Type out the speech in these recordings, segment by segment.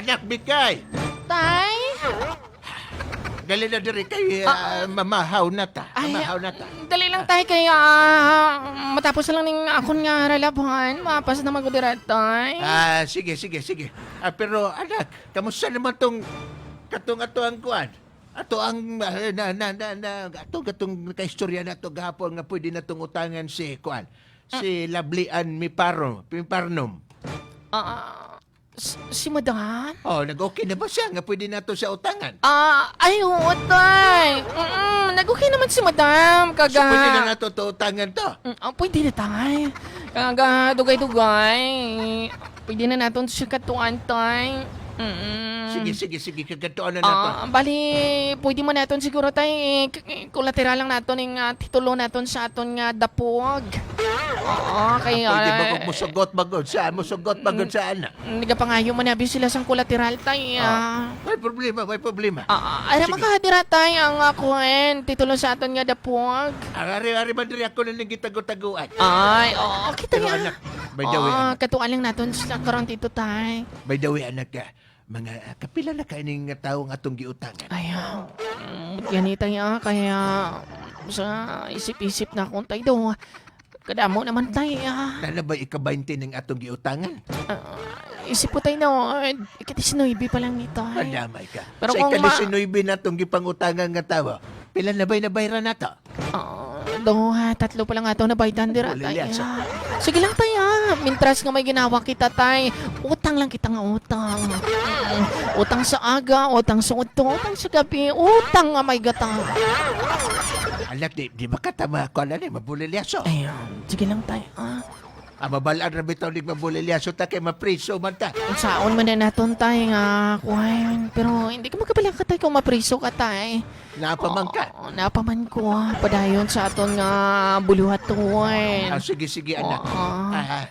Anak Bikay, Tay? Dali na diri kay mamahaw na ta. Ay, Mamahaw na ta. Dali lang tay kay matapos na lang ning akon nga relabhan. Mapas na magudira tay. Ah, sige, sige, sige. Ah, pero anak, kamusta naman tong katong ato ang kuan? Ato ang na na na, na ato katong kaistorya na to gahapon nga pwede na tong utangan si kuan. Si Lablian Miparo, Miparnom. Ah, si Madam? Oh, nag-okay na ba siya nga pwede na to siya utangan? Ah, ay oo tay. Nag-okay naman si Madam So kaga. pwede na nato to utangan to. Pwede na tay. Kaga dugay-dugay. Pwede na naton siya katuan tay. Sige, sige, sige, kagatuan na nato. Ah, bali, pwede mo naton siguro tay, eh, kolateral lang naton yung titulo naton sa aton nga dapog. Oo, kay Pwede ba kung musugot bagod sa musugot bagod sa anak? Nagapangayo mo na bi sila sang kolateral tay. Ah. May problema, may problema. Ara Sige. makahadira tay ang kuhen titulo sa aton nga dapog. Ang ari-ari man diri ako na nagitago-taguan. Ay, oo, kita Pero nga. anak, by the way, Oo, anak, katuan lang naton sa karon tito tay. by the way, anak, mga kapila na kaining nga tawo nga atong giutangan. Ay, gani tay kaya sa isip-isip na akong tay do. Kadamo naman tay ah. Nana ba ika-20 ng atong giutangan? Ah, isip po tayo na, ika-19 pa lang nito. Ay. Madamay ka. Pero Sa kung ika-19 na atong gipangutangan nga tawo, pila na ba'y nabayran nato? Duha, tatlo pa lang ato na baydan dira Wala tay. yan, sa- ah. Sige lang tay ah. Mintras nga may ginawa kita tay. Utang lang kita nga utang. Utang sa aga, utang sa udto, utang sa gabi, utang nga may gata. Anak, di ba ka tama ko na ni mabulilyaso? Ayun, sige lang tay ah. Ah, mabalaan ra bitaw ni mabulilyaso ta kay mapriso man ta. Unsaon man na naton tay nga kuhayon. Pero hindi ka magkabala ka tay kung mapriso ka tay. Napaman ka. Oo, napaman ko ah. Padayon sa aton nga buluhaton. Ah, sige, sige, anak. Oo. Ah,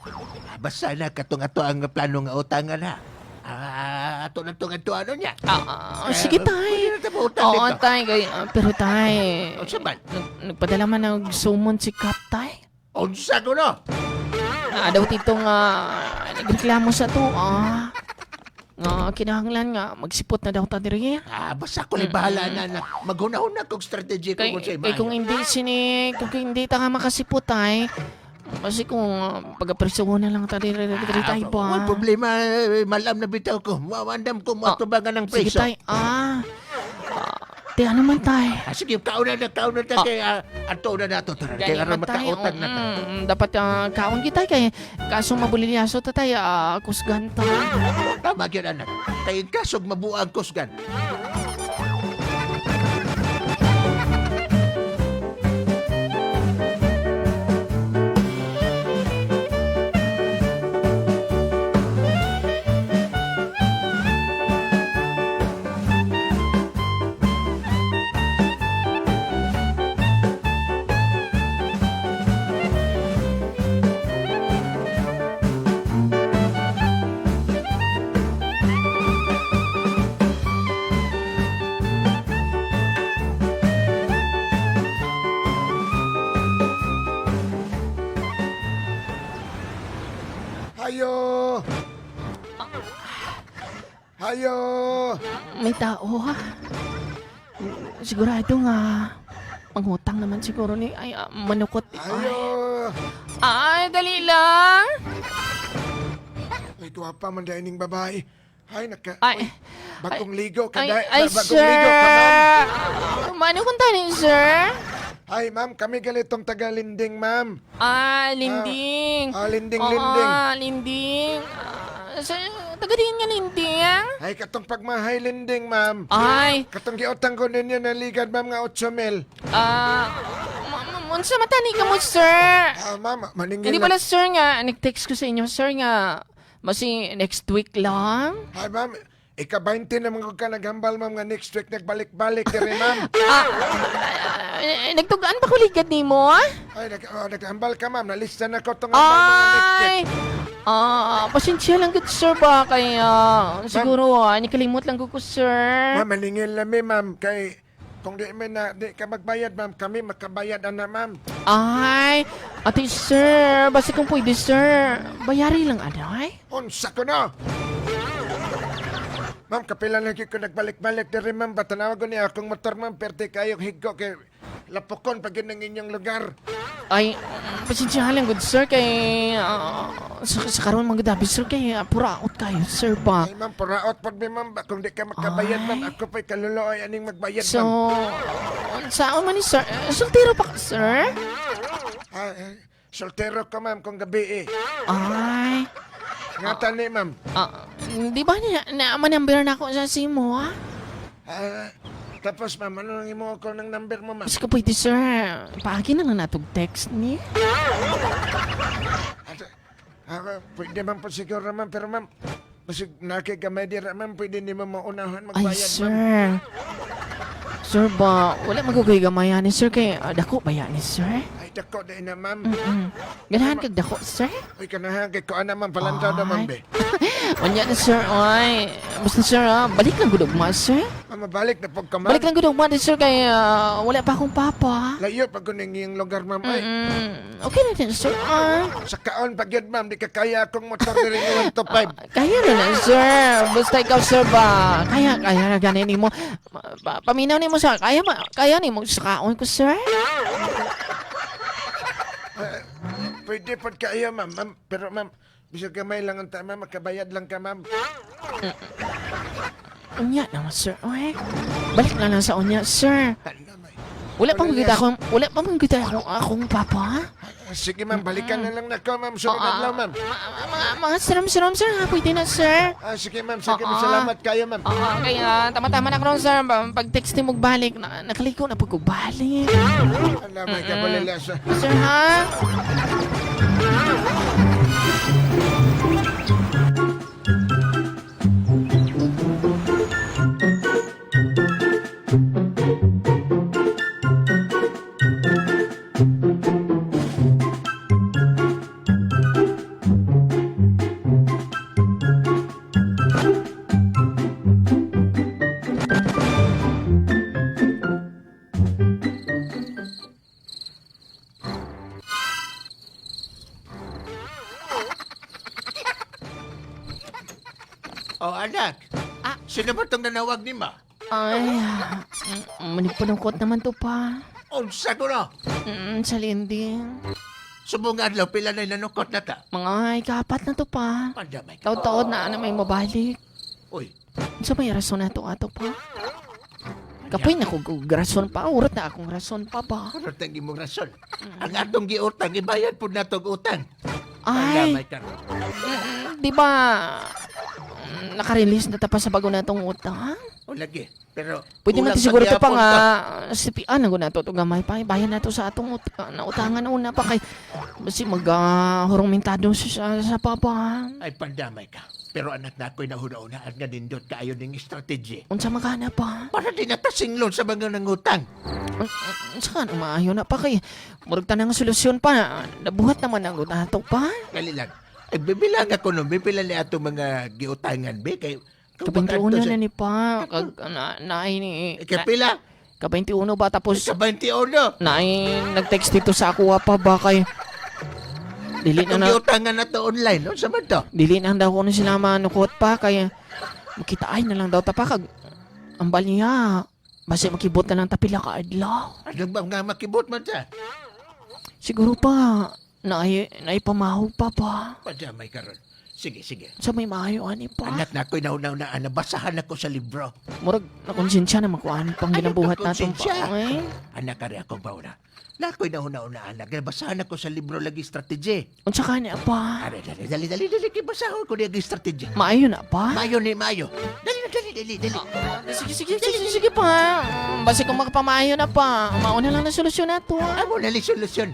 basta na katong ato ang plano nga utangan ha. Ah, ato na tong ato ano niya. Ah, sige tay. Pwede na tayo utang Oo, dito. tay. Kay, pero tay, Unsa man? Nagpadala man nag-summon si Kat tay. Unsa ko no? Ah, daw tito nga, nagreklamo sa to ah. Nga, kinahanglan nga, magsipot na daw ta diri. Ah, basta ko lang bahala na na. Maghunahuna kog strategy ko Kay, kung sa kay kung hindi sini, kung hindi ta nga makasipot tay, kasi kung pagapreso na lang ta diri diri tay ba. Wal problema, eh, malam na bitaw ko. Mawandam ko Ah, matubangan ng Sige preso. tay, ah. Te ano man tay? Ah, sige, kauna na, kauna na kay ato na nato. Tara, kay Gani aron man tay, makautang na ta. dapat kaon kita kay kaso mabulilyaso ta tay, kusgan ta. Tama gyud anak. Kay kasog mabuang kusgan. Hayo! Hayo! May tao ha. Sigurado nga pangutang naman siguro ni ay manukot. Ay. Hayo! Ay, dali lang. Ay, gwapa man dahil ning babae. Ay, naka... Ay. Bagong ligo ka Ay, dahil. ay, bagong sir. ligo ka, ma'am. Mano kung tani, sir? Ay, ma'am, kami galitong taga-linding, ma'am. Ah, linding. Ah, linding, Oo, linding. linding. Ah, sir, taga din nga linding. Ay, katong pagmahay linding, ma'am. Ay, Katong giutang ko ninyo na ligad, ma'am, nga 8 mil. ah, unsa man tani ka mo, sir? Ah, ma'am, maningil Hindi na- pala, sir, nga, nag-text ko sa inyo, sir, nga, masi next week lang. Ay, ma'am, ika-20 naman ko ka naghambal, ma'am, nga next week nagbalik-balik diri, ma'am. Ah, nagtugaan pa ko ligad nimo? Ah? Ay, naghambal ka, ma'am. Nalista na ko tong hambal mga next week. Ay! Ah, pasensya lang gud sir ba kay siguro nikalimot lang gud ko sir. Ma'am, maningil na mi, ma'am, kay kung di man na, di ka magbayad, ma'am, kami makabayad ana, ma'am. Ay, ate sir, basta kung pwede sir, bayari lang anay. Unsa ko no? Ma'am, kapila lang gyud ko nagbalik-balik diri, ma'am. Ba tanawa ko niya akong motor, ma'am. Perte kayo higko kay lapokon pag yun ang inyong lugar. Ay, pasensya lang good sir kay sa karon mga gabi sir kay puraot kayo sir ba. Ay, ma'am, paraot pod mi, ma'am. Ba, kung di ka makabayad, ma'am, ako pa'y kaluloy aning magbayad, So, ma'am. saan man ni sir? Soltero pa ka, sir? Ah, eh, soltero ka, ma'am, kung gabi eh. Ay, Nga tani, ma'am. di ba na, na manumber na ako sa simo, ha? Ah, tapos, ma'am, ano nang imo ko ng number mo, ma'am? Mas ka pwede, sir. Paagi na lang natog text ni. At, ako, pwede man po siguro, ma'am, pero ma'am, basig nakigamay dira, ma'am, pwede ni mo maunahan Ay, magbayad, sir. ma'am. Sir ba, wala magugoy gamayan ni sir kay dako ba yan ni sir? Ay, dako na ina, ma'am. Ganahan kag dako, sir? Uy, kanahan kay kuan na, ma'am, palantaw na, ma'am, be. Unya na, sir. Oy, basta sir, balik lang gud ugma, sir. Ma'am, mabalik na po ka, ma'am. Balik lang gud ugma, di, sir, kay wala pa akong papa. Layo pag kuning iyong lugar, ma'am. Ay, Okay na din, sir. sa kaon pag yun, ma'am, di ka kaya akong motor diri nga 1 to 5. Kaya na lang, sir. Basta ikaw, sir, ba? Kaya, kaya na ganin nimo. Paminaw nimo sa kaya ma, kaya nimo sa kaon ko, sir. Pwede pod kayo, ma'am. Ma'am, pero ma'am, bisag gamay lang ang tama, makabayad lang ka, ma'am. Unya naman, sir. Oy. Balik na lang sa unya, sir. Ano, may. Wala pang kita akong, wala pa man kita akong papa. Ah, sige, ma'am, balikan na lang na ko, ma'am. Sunod adlaw, ma'am. Mga siram-siram, sir. Ha? Pwede na, sir. Ah, sige, ma'am. Sige, Oo. salamat kayo, ma'am. Oo, kaya tama-tama na karon sir. Pag-text ni mo balik, na, nakaliko na pag balik. Ano, may kabalila sa... Sir, ha? Oh, anak. Ah. Sino ba itong nanawag ni ma? Ay, manipalungkot naman to pa. Unsa ko no? Sa linding. Subong adlaw pila na nanukot na ta. Mga ikapat na to pa. Pandamay ka. Taod-taod na ano may mabalik. Uy, Sa may rason na to ato pa. Kapoy na kog og rason pa. Urot na akong rason pa ba? ano tang imong rason? Ang atong giutang, ibayad po na tong utang. Ay, Pandamay ka. di ba naka-release na ta pa sa bago na tong utang? O lagi, pero Pwede man kulang ti siguro to pa pagyapon nga sipian na gud nato to gamay pa bayan nato sa atong na utangan una pa kay basi mag hurungmentado sa papa. Ay, pandamay ka. Pero anak na ako'y nahuna-unaan nga nindot kaayo ning strategy. Unsa magana pa? Para di natasinglon sa mga nangutang. Unsa ka maayo na pa kay murag tanang solusyon pa nabuhat naman ang gud nato pa. Kali lang. Ay, bibilang ako no, bibilang ni ato mga giutangan, be. Kay, kung Ka-21 makadto na ni pa kag na naay ni Eh, kapila? ka-21 ba tapos Ka 21. naay nag-text dito sa ako pa ba kay dili na Atong na giutangan na to online. Unsa man to? dili na daw kuno sila manukot pa kay makita ay na lang daw ta pa kag ambal niya basta makibot na lang ta pila ka adlaw. Ano ba nga makibot man sa? Siguro pa naay naay pamahog pa pa Padamay karon. Sige, sige. sa may maayo ani pa. Anak na ako'y nauna-unaan. Nabasahan ako sa libro. Murag nakonsensya na makuan pang Ano ginabuhat naton pa. nakonsensya? Ay, Anak kare akong pauna. Na ako'y nauna-unaan. Nabasahan ako sa libro lagi strategy. Unsa ka niya pa? Are, dali, dali, dali, dali. Kibasahon ko niya strategy. Maayo na pa? Mayo ni Mayo. Dali na, dali, dali, dali. Sige, sige, sige, sige pa. Basta kung makapamayo na pa, mauna lang na solusyon na to. Ah. Amo na solusyon.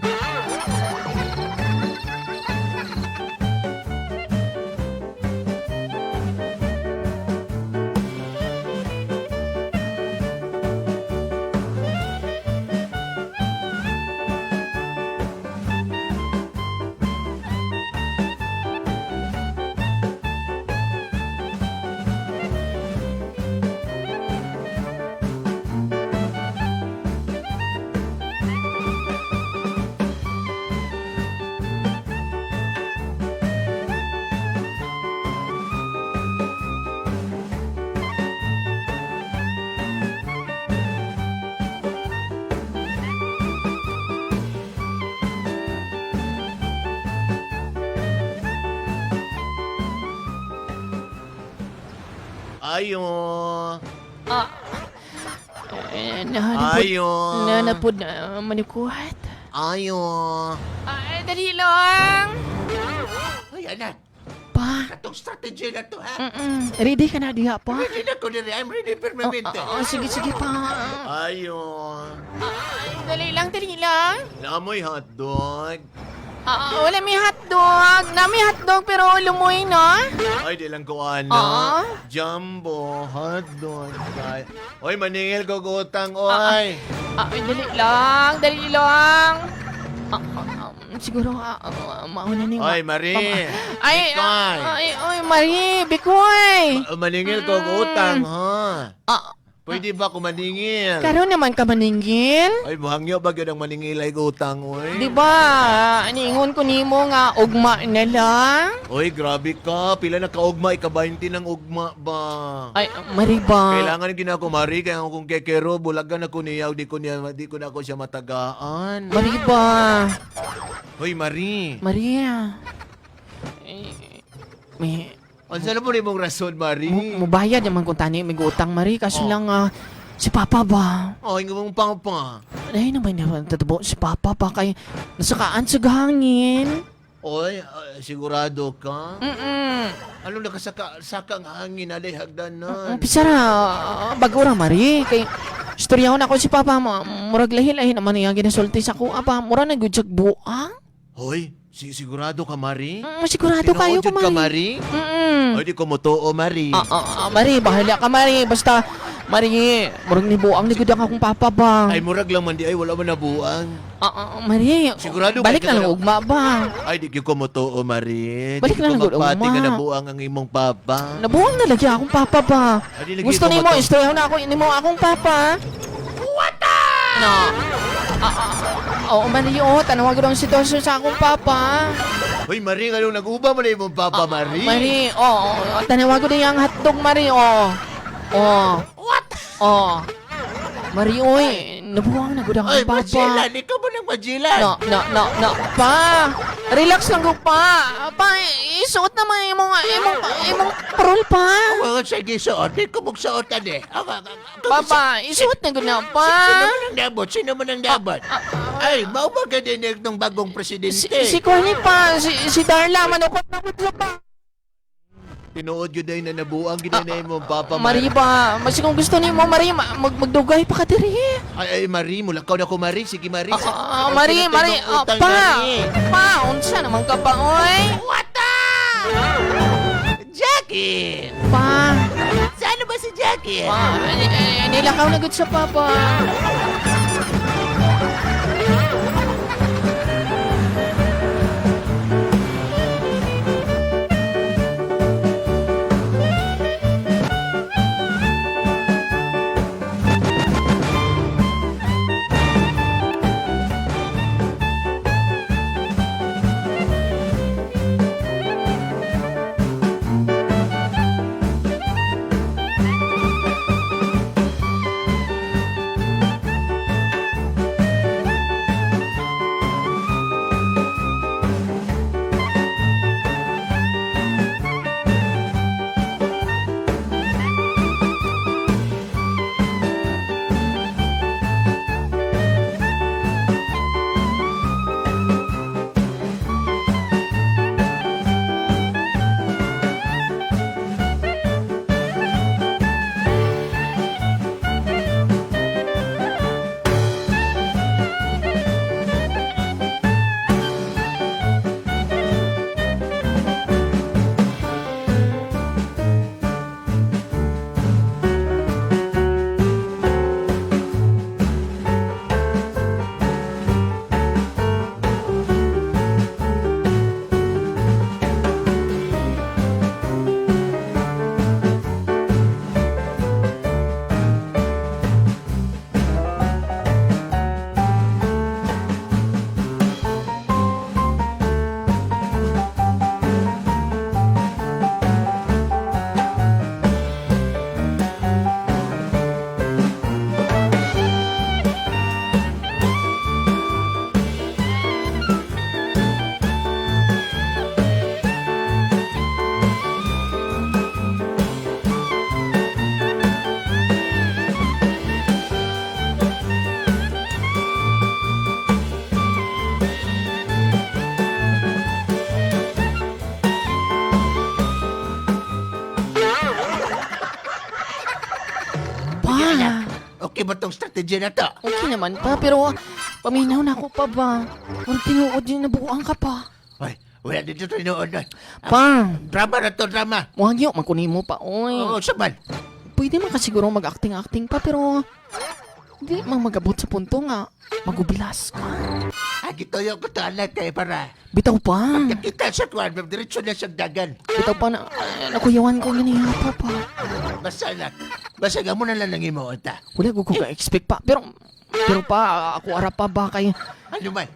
Ayo. Ah, eh, nahanapod. Ayo. Nahanapod na manikuhat. Ayo. Ay, dali lang. Ay, anak. Pa. Katong strategy na to, ha? Ready ka na diha, pa? Ready na ko diri. I'm ready permanente. Oh, sige, sige, pa. Ayo. Ay, dali lang, dali lang. Namoy hotdog. Ah, wala may hotdog. Nami hotdog pero lumoy na. Ay, di lang ko ana. Ah? Jumbo hotdog. Ay, oy, maningil ko gutang, oy. Ah, ay, dali lang, dali lang. Ah, ah, ah, siguro, mauna ni Oy, Marie. Ay, Bikoy. ay, ay, Marie, Bikoy. Maningil ko gutang, ha? Ah, Pwede ba ko maningil? karon naman ka maningil? Ay, buhangyo ba gyud ang maningil ay gutang, oy? Di ba, aniingon ko nimo nga ugma na lang? Oy, grabe ka. Pila na kaugma, ika-20 ng ugma ba? Ay, Marie ba? Kailangan gina ako, Marie, kaya kung kekero, bulagan ako niya, di ko na ako siya matagaan. Marie ba? Hoy, Marie. Maria. Eh, may, Unsa na po ni mong rason, Marie? Mubayad naman kung tani may utang, Marie. Kaso Oh. lang, si Papa ba? Ay, nga mong papa. Ay, naman naman tatubo si Papa pa kay nasakaan sa hangin. Oy, sigurado ka? Anong nakasaka saka ang hangin alay hagdanan? Umpisa ra, bago ra, Marie. Kay istoryahon ako si Papa mo. Murag lahi-lahi naman niya ginasulti sa ko. Apa, mura na gud siya buang. Hoy, sigurado ka, Marie? Sigurado kayo Tinuod ko, jud ka, Marie. Marie? Ay, di ko motoo, Marie. Ah, Marie, bahala ka, Marie. Basta, Marie, murag ni buang ni gud ang akong papa ba. Ay, murag lang man di ay wala man nabuang. Ah, Marie, Sigurado balik ka na lang na- ugma ba. Ay, di ko motoo, Marie. Balik Di na ko lang gud, magpati ugma. nga nabuang ang imong papa. Nabuang na lagi akong papa ba. Ay, di lagi Gusto ko nimo mato- istoryahan na ako nimo akong papa. What No. Oo, Marie, oh, tanawag ko ang sitwasyon sa akong papa. Hoy, Marie, ngano nag-uba man na imong papa, Marie? Marie, oo, oh, tanawag ko na yung hotdog, Marie, oh. Oh. What? Oh. Marie, oy, nabuang na gud ang Ay, akong papa. Magellan! Ikaw ba ng Magellan? No, no, no, no. Pa, relax lang ko pa. Pa, isuot naman imong imong imong parol pa. Oh, sige, suot. Di ko magsuotan eh. Papa, isuot na gud na pa. Sino man ang dabot? Sino man ang dabot? Ay, mao ba ka din itong bagong presidente? Si Corny pa, si Darla manukot na gud sa pa. Tinuod yun ay na nabuang ginanay mo, Papa. Marie ba, mas kung gusto nimo Marie, magdugay pa ka diri. Ay, ay, Marie, mulakaw na ko, Marie. Sige, Marie. Marie, Marie, Utang, pa. Marie. Pa, unsa naman ka pa, oy? What Jackie! Pa, Saan ba si Jackie? pa, nilakaw na gud sa papa. Sige, anak. Okay ba tong strategy na to? Okay naman pa, pero paminaw na ako pa ba? Murag tinuod yun nabuang ka pa. Ay, wala dito tinuod nun. Pa, Drama na to, drama. wagyo, makunin mo pa, oy. Oo, saman. Pwede man ka siguro mag-acting-acting pa, pero hindi man magabot sa punto nga. Magubilas ka. Ah, gituyo ko to, anak, kay para. Bitaw pa. Kita sa kuwan, diretso na sa dagan. Bitaw pa na, nakuyawan ko ganiya pa pa. Basta, anak. Basta gamo na lang ang imo, ta. Wala ko ka-expect pa. Pero pa, ako ara pa ba kay, Ano man?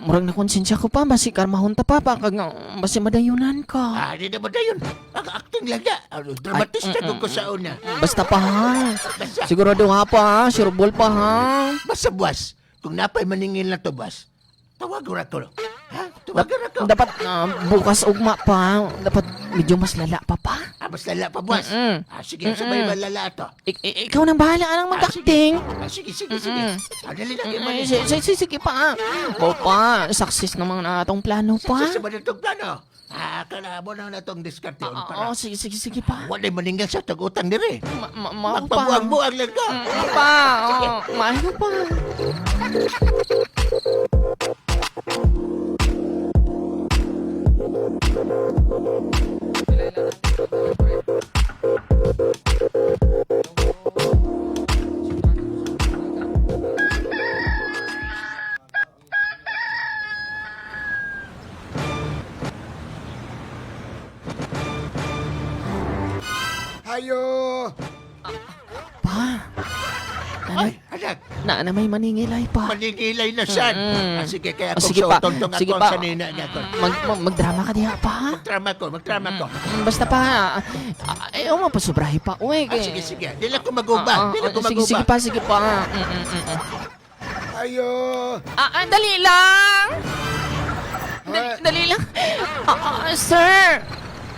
Murag na konsensya ko pa, basi karmahon ta pa, kag basi madayunan ka. Ah, di na ba dayon? Ang acting lang na. Ano, dramatista Ay, ko sa una. Basta pa ha. Basta, Sigurado ha pa ha, sureball pa ha. basta buwas. Kung napay maningil na to, buwas, tawag ra ko. Ha? Tawag ra ko. Dapat bukas ugma pa, dapat medyo mas lala pa pa. Ah, basta lala pa, buwas. Ah, sige, sabay malala to. Ikaw nang bahala anang mag-acting. Ah, sige, sige, sige. Ah, dali lang, Mm, mm, Sige pa. O pa, success naman na atong plano pa. Sa ba itong plano? Ah, kala mo na na itong diskarte Oo, para. sige, sige, sige pa. Wala'y maningil sa tag-utang diri. Mao pa. Magpabuang-buang lang ka. Pa, oh, maayo pa. Hayo! Pa. Ay, anak, Na, na may maningilay pa. maningilay na siya. Ah, sige, kaya Ah, kung sige sa pa. utong Sige ako pa. ang sanina niya ko. Magdrama ka diha pa. Magdrama ko, magdrama ko. Basta pa. Ay, oh, mapasubrahe pa. Uy, Ah, sige, sige. Di lang ko maguba. Di lang ko Sige, maguba. sige pa, sige pa. Hayo! Dali lang. Dali, dali lang. Sir.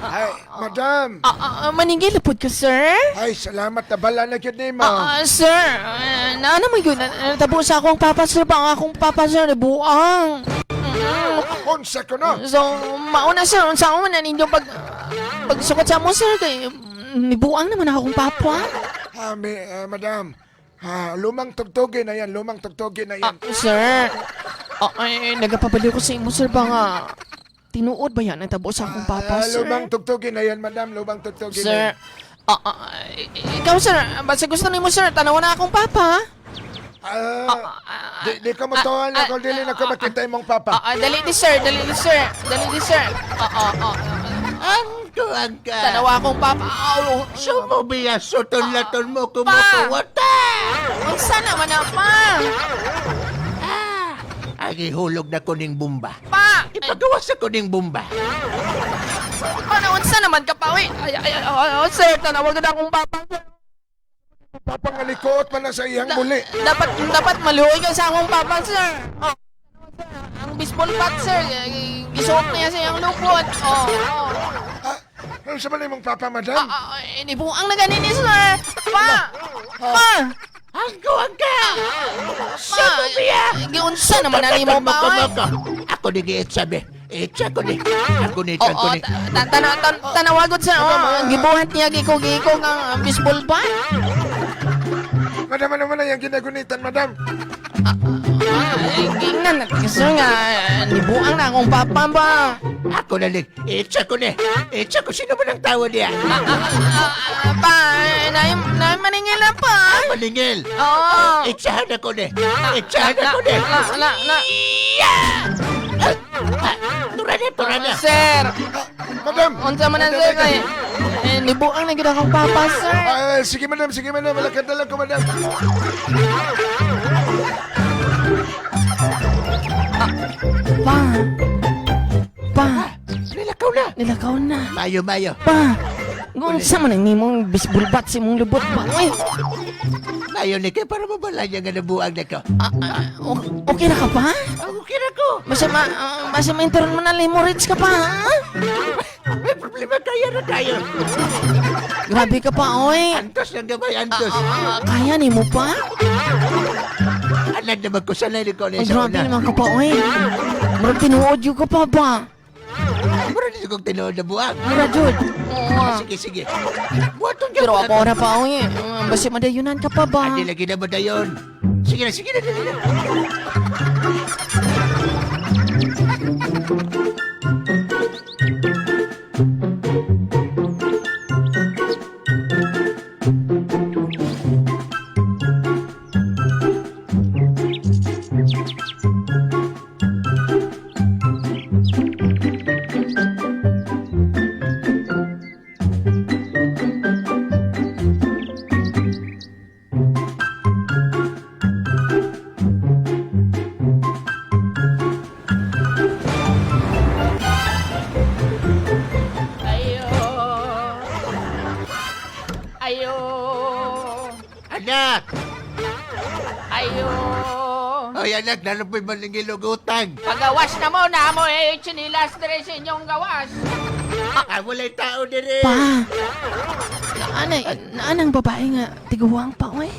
Ay, madam! Maningil pod ka, sir? Ay, salamat na bala na gyud nimo. Sir, na ano man yun? Natabo sa akong papa, sir. Pa, ang akong papa, sir, nabuang. Unsa ko no? So, mauna, sir. Unsa una ninyo pagsukot sa mo, sir. Kay, nibuang naman akong papa. Ah, madam. Ah, lumang tugtugin na yan, lumang tugtugin na yan. Sir, ay, nagapabaliw ko sa imo, sir, ba nga? Tinuod ba yan ang tabo sa akong papa, Ah, sir? lumang tugtugin na yan, madam, lumang tugtugin na Sir, yan. ikaw, sir, basta gusto nimo, sir, tanaw na akong papa. Ah, di ko matuwa na kung dili na ko makita imong papa. Dali di, sir, dali di, sir, dali di, sir. Ang tuwang ka. Tanaw akong papa. Oh, Sumubiya, sutol-latol mo kumukuwata. Unsa naman na, pa? Ah, ang ihulog na kuning bomba. Pa! Ipagawa sa kuning bomba. Ano, unsa naman ka pa, uy? Ay, ay, ay, ay, oh, sir, tanaw na akong papa, sir. Papa nga likuot pa na sa iyang muli. Dapat maluoy ka sa akong papa, sir. Oh, sir, ang baseball bat, sir. Gisuot niya sa iyang lupot. Oh. Ah, unsa man imong papa, madam? Inibuang na ganini, sir. Pa! Pa! Ang tuwang ka. Pa! Sumubiya. Giunsa naman na nimo pa, oy. Moko, Ako ni giitsabi. Itsa ko ni. Ako ni, Oo, ako ni. tanawagot sir. Oh, gibuhat niya giko-giko ang baseball bat. Madam, ano man ang ginagunitan, madam? Gingnan, sir nga, nibuang na akong papa ba? Ako na ni. Itsa ko ni. Itsa ko. Sino ba ng tawa niya? Pa, na maningil na pa. Maningil. Oo. Itsahan ako ni. Itsahan ako ni. Na, na, na. Tura na, tura na. Sir, Madam! unsa man ang sir kay nibuang na gid akong papa, sir. Ah, sige, madam, sige, madam. Malakad na lang ko, madam. Pa. Pa, Nilakaw na. nilakaw na. Mayo, mayo. Pa. Unsa man ang nimong baseball bat sa imong lubot pa? Uy, Mayo ni kay para mabala niya nga nabuang na ko. okay na ka pa? Okay na ko. Basta ma-interon mo na hemorrhage ka pa, ha? May problema kaya na tayo. Grabe ka pa, oy. Antos ng gamay, antos. Kaya ni mo pa? Anad naman ko sanay ni ko ni Ay, sa grabe una. naman ka pa, oy. Murag tinuod yun ka pa ba? Mura ni kong tinuod na buang. Mura jud. Oo. Ah, sige, sige. Buhaton ka. Pero ako ora pa oy. Basi madayunan ka pa ba? Adi lagi na ba dayon? Sige na, sige na, dali na. Ayo. Ayo. Anak! Ayo. Ay, anak, nalapoy maningil og utang. Pagawas na mo na mo eh, chinilas dire sa inyong gawas. Ah, walay tao dire. Pa. Naanay, naanang babae nga tiguang pa oy.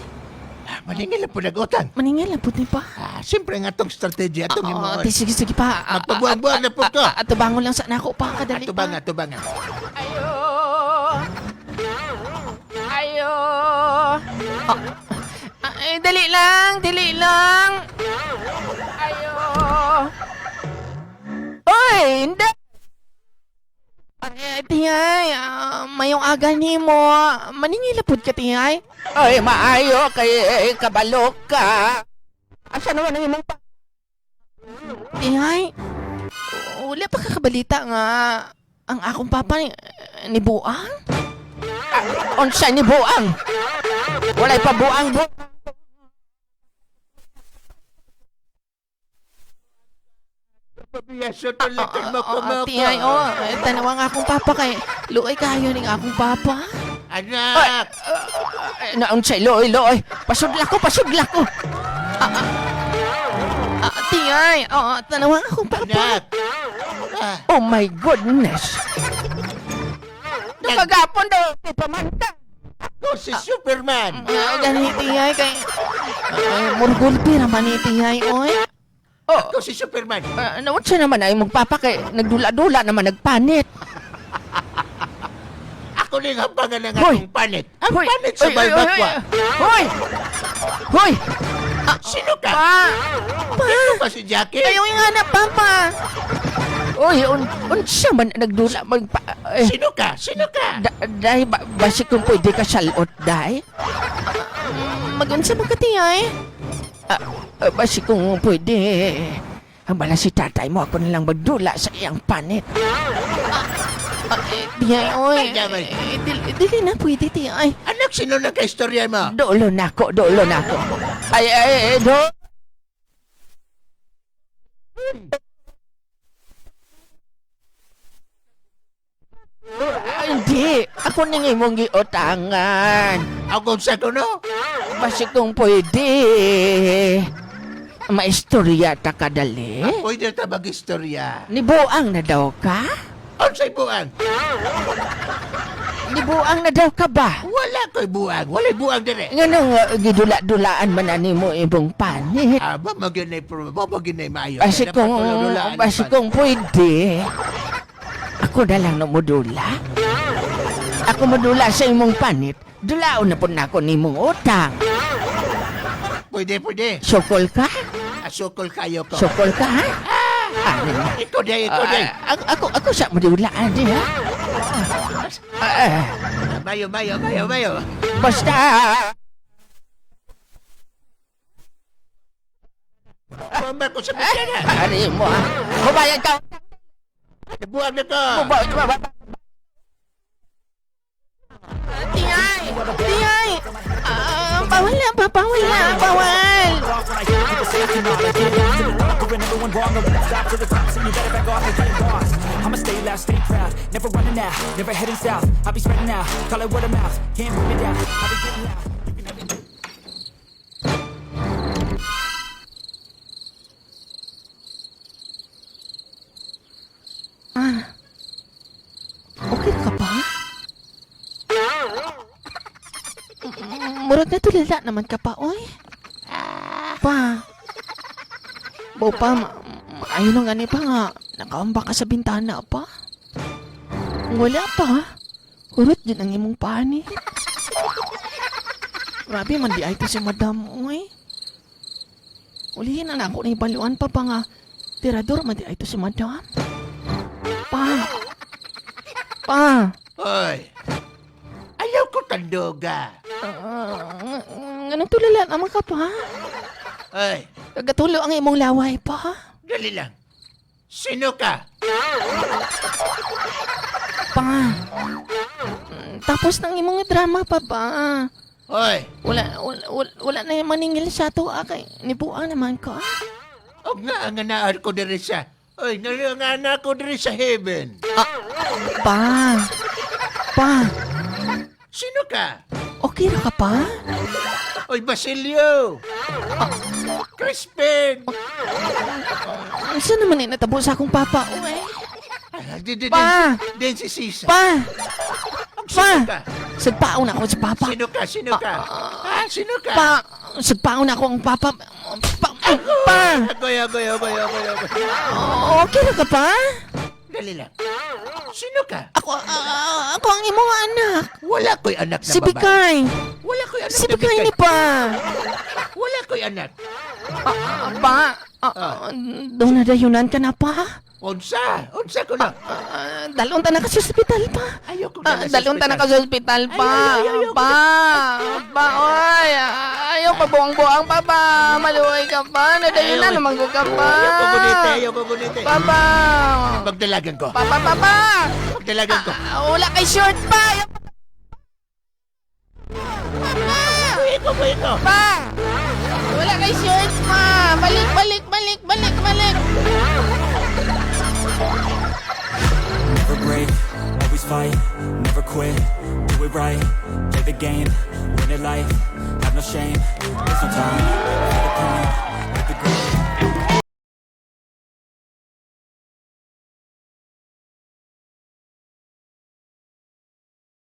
Ah, maningil na po nag-utang. Maningil lang pud ni pa. Ah, siyempre nga atong strategy atong Oo, himuon. ti, sige sige pa. Magpabuang-buang na po ko. Atubangon lang sa nako pa kadali Ato ba pa. nga, ato ba nga. Ayo. Ayo. Ay, dali lang, dali lang. Ayo. Oy, hindi. Ay, tiyay, mayong aga nimo. Maningilapod ka, tiyay. Ay, maayo kay kabalok ka. Asa naman ang imong pa? Tiyay, wala pa kakabalita nga ang akong papa ni Buang. Ah, unsa ni buang? Walay pa buang bu. Pabiyaso to lang mo Oo, tiyay, oh, tanawa nga akong papa kay luoy kayo ning akong papa. Anak! Ay, na unsay loy loy. Pasudla ko, pasudla ko. Tiyay, oh, tanawa nga akong papa. Anak! Ah, Oh my goodness. Nakagapon daw ti pamanta. ako si Superman! Gani, tiyay, kay ay, murgulpi raman ni tiyay, oy. Oh, Ako si Superman! naunsa naman ay magpapa kay nagdula-dula naman nagpanit. Ako na yung hampangan ng Hoy! atong panit. Ang Hoy! panit sa Oy, oy, Balbakwa. oy, Hoy! Hoy! Sino ka? Pa! Pa! Ikaw ba si Jackie? Ayaw nga na, papa! Oy, unsa man nagdula magpa eh, Sino ka? Sino ka? Day, ba, basi kung pwede ka salot, day. Magunsa mo ka, tiyay? Ah, basi kung pwede. Ang bala si tatay mo, ako na lang magdula sa iyang panit. Tiyay, oy. Ay, damay. Eh, dili na pwede, tiyay. Anak, sino na ka-istorya mo? Dulo na ako, dulo na ako. Ay, ay, ay, do. Ay, hindi. Ako nang imong giutangan. Ako sa kuno? Basi kung pwede. Maistorya ta kadali. Pwede ta mag-istorya. Nibuang na daw ka? Unsay buang? Nibuang na daw ka ba? Wala ko'y buang. Wala'y buang dire. Nganong gidula-dulaan man ani mo imong panit? Aba, maginay pro, maginay maayo. Basi Dapat kung, dula-dulaan basi pa. kung pwede, ako na lang na modula. Ako modula sa imong panit, dulaon na po na ako nimong utang. Pwede, pwede. Sukol ka? Asukol kayo ko. Sukol ka, ha? Ah, Ikaw day, ikaw day. ah, ako sa modulaan di, ha? Ah, Mayo, mayo, mayo, mayo. basta, Mama ko sa bintana. ari mo, ha? Kubayad ka! Buang na ko. Kubayad ka! Tiyay! Tiyay! Bawal na, pa, bawal na, bawal! Proving everyone wrong, I won't stop to the top, so you better back off and get lost. I'ma stay loud, stay proud, never running out, never heading south. I'll be spreading out, call it word of mouth, can't put me down. I'll be getting loud. You can never. Okay ka pa? Murag na tulala naman ka pa, oy. Pa. Bo pa, ayun lang gani pa nga. Nakaamba ka sa bintana pa? Wala pa. Hurot yun ang imong panit. Grabe man di ay to si madam, oy. Ulihin na ako na ibaluan pa pa nga. Tirador man di ay to si madam. Pa. Pa. Oy. Ayaw ko tanduga. Ah, anong tulala naman ka pa? Oy, Kagatulo ang imong laway pa. dali lang. Sino ka? Pa. Tapos ng imong drama pa ba? Oy, Wala, wala, wala, wala na yung maningil sa ato, ah, kay nibuang naman ka. Og nga ang anaan ko diri sa. Oy, nga nga ko diri sa heaven. Pa. Pa. Sino ka? Okay ra ka pa? Oy, Basilio! Crispin! Saan naman ay natabo sa akong papa? Uy. Ah, di, di, Pa! Din si Sisa. Pa! Og sino Pa! ka? Sagpaon ako sa papa. Sino ka? Sino ka? Ah, sino ka? Pa! Sagpaon ako ang papa. Pa! Ay, pa! Agoy, agoy, agoy, agoy, agoy. Okay ra ka pa? Dali lang. Sino ka? Ako, ah, ako ang imong anak. Wala ko'y anak na Si babae. Bikay. Wala ko'y anak Si na Bikay ni pa. Wala ko'y anak. Ah, pa! Ah, ah, doon na dayunan ka na pa. Unsa? Unsa ko na? Ah, dalon ta na ka sa ospital pa. Ayoko Ah, dala sa dalon ta na ka ospital. sa ospital pa. Ay, ay, ay, ayoko Pa! Pa, oy! Ayaw pa buang-buang pa pa. Maluoy ka pa. Nadayunan Ayaw. naman ko ka pa. Ayoko gunite, ayoko gunite. Papa! Magdalagan ko. Papa, papa! Magdalagan ko. Ah, wala kay short pa! Ayaw pa! Buhi ko, buhi ko. Pa! Wala kay short pa! Balik, balik, balik, balik, balik! Never break, always fight, never quit, do it right, play the game, win it life, have no shame, there's no time.